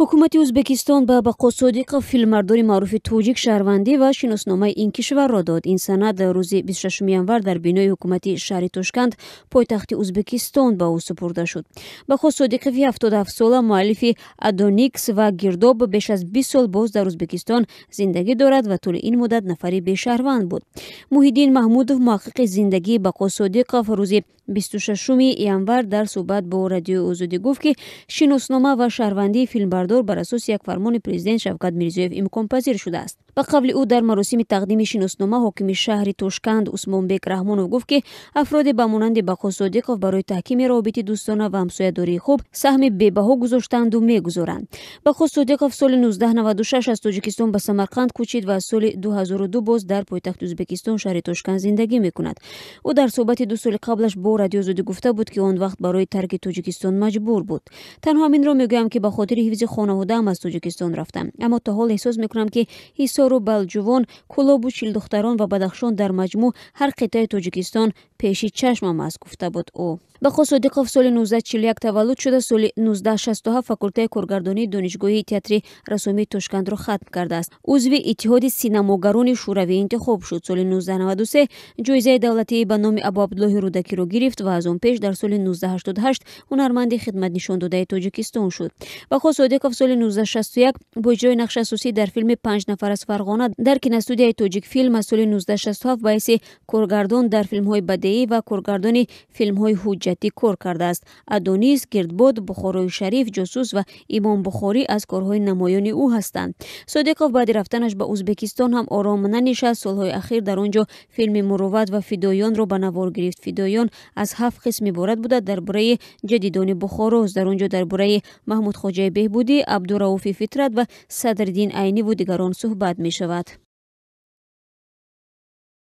Ҳукумати Ӯзбекистон ба Бақо Содиқов, филмбардори маъруфи тоҷик, шаҳрвандӣ ва шиносномаи ин кишварро дод. Ин санад рӯзи 26 январ дар бинои ҳукумати шаҳри Тошканд, пойтахти Ӯзбекистон, ба ӯ супурда шуд. Бақо Содиқови 77сола, муаллифи «Адоникс» ва «Гирдоб», беш аз 20 сол боз дар Ӯзбекистон зиндагӣ дорад ва тӯли ин муддат нафари бешаҳрванд буд. Муҳиддин Маҳмудов, муҳаққиқи зиндагии Бақо Содиқов, рӯзи 26 январ дар суҳбат бо Радиои Озодӣ гуфт, ки шиноснома ва шаҳрвандии филмбардор бар асоси як фармони президент Шавкат Мирзиёев имконпазир шудааст. Ба қавли ӯ, дар маросими тақдими шиноснома ҳокими шаҳри Тошканд Усмонбек Раҳмонов гуфт, ки афроде ба монанди Бақо Содиқов барои таҳкими равобити дӯстона ва ҳамсоядории хуб саҳми бебаҳо гузоштанду мегузоранд. Бақо Содиқов соли 1996 аз Тоҷикистон ба Самарқанд кӯчид ва аз соли 2002 боз дар пойтахти Ӯзбекистон, шаҳри Тошканд, зиндагӣ мекунад. Ӯ дар суҳбати 2 соли қаблаш бо Радиои Озодӣ гуфта буд, ки он вақт барои тарки Тоҷикистон маҷбур буд. «Танҳо ҳаминро мегӯям, ки ба хотири ҳифзи хонаводаам аз Тоҷикистон рафтам, аммо то ҳол эҳсос мекунам, ки Ҳисору Балҷувон, Кӯлобу Чилдухтарон ва Бадахшон, дар маҷмӯъ ҳар қитъаи Тоҷикистон пеши чашмам аст», гуфта буд ӯ. Бақо Содиқов соли 1941 таваллуд шуда, соли 1967 факултаи коргардонии Донишгоҳи театри рассомии Тошкандро хатм кардааст. Узви Иттиҳоди синамогарони Шӯравӣ интихоб шуд. Соли 1993 ҷоизаи давлатии ба номи Абу Абдуллоҳи Рӯдакиро гирифт ва аз он пеш дар соли 1988 ҳунарманди хидматнишондодаи Тоҷикистон шуд. Бақо Содиқов соли 1961 бо иҷрои нақши асосӣ дар филми «Панҷ нафар аз Фарғона» дар киностудияи «Тоҷикфилм», аз соли 1967 ба ҳайси коргардон дар филмҳои бадеӣ ва коргардони филмҳои ҳуҷҷатӣ кор кардааст. «Адонис», «Гирдбод», «Бухорои шариф», «Ҷосус» ва «Имом Бухорӣ» аз корҳои намоёни ӯ ҳастанд. Содиқов баъди рафтанаш ба Ӯзбекистон ҳам ором нанишаст. Солҳои ахир дар он ҷо филми «Мурувват» ва «Фидоёнро» ба навор гирифт. «Фидоён» аз ҳафт қисм иборат буда, дар бораи ҷадидони Бухорост. Дар он ҷо дар бораи Маҳмудхоҷаи Беҳбудӣ, Абдурауфи Фитрат ва Садриддин Айниву дигарон суҳбат мешавад.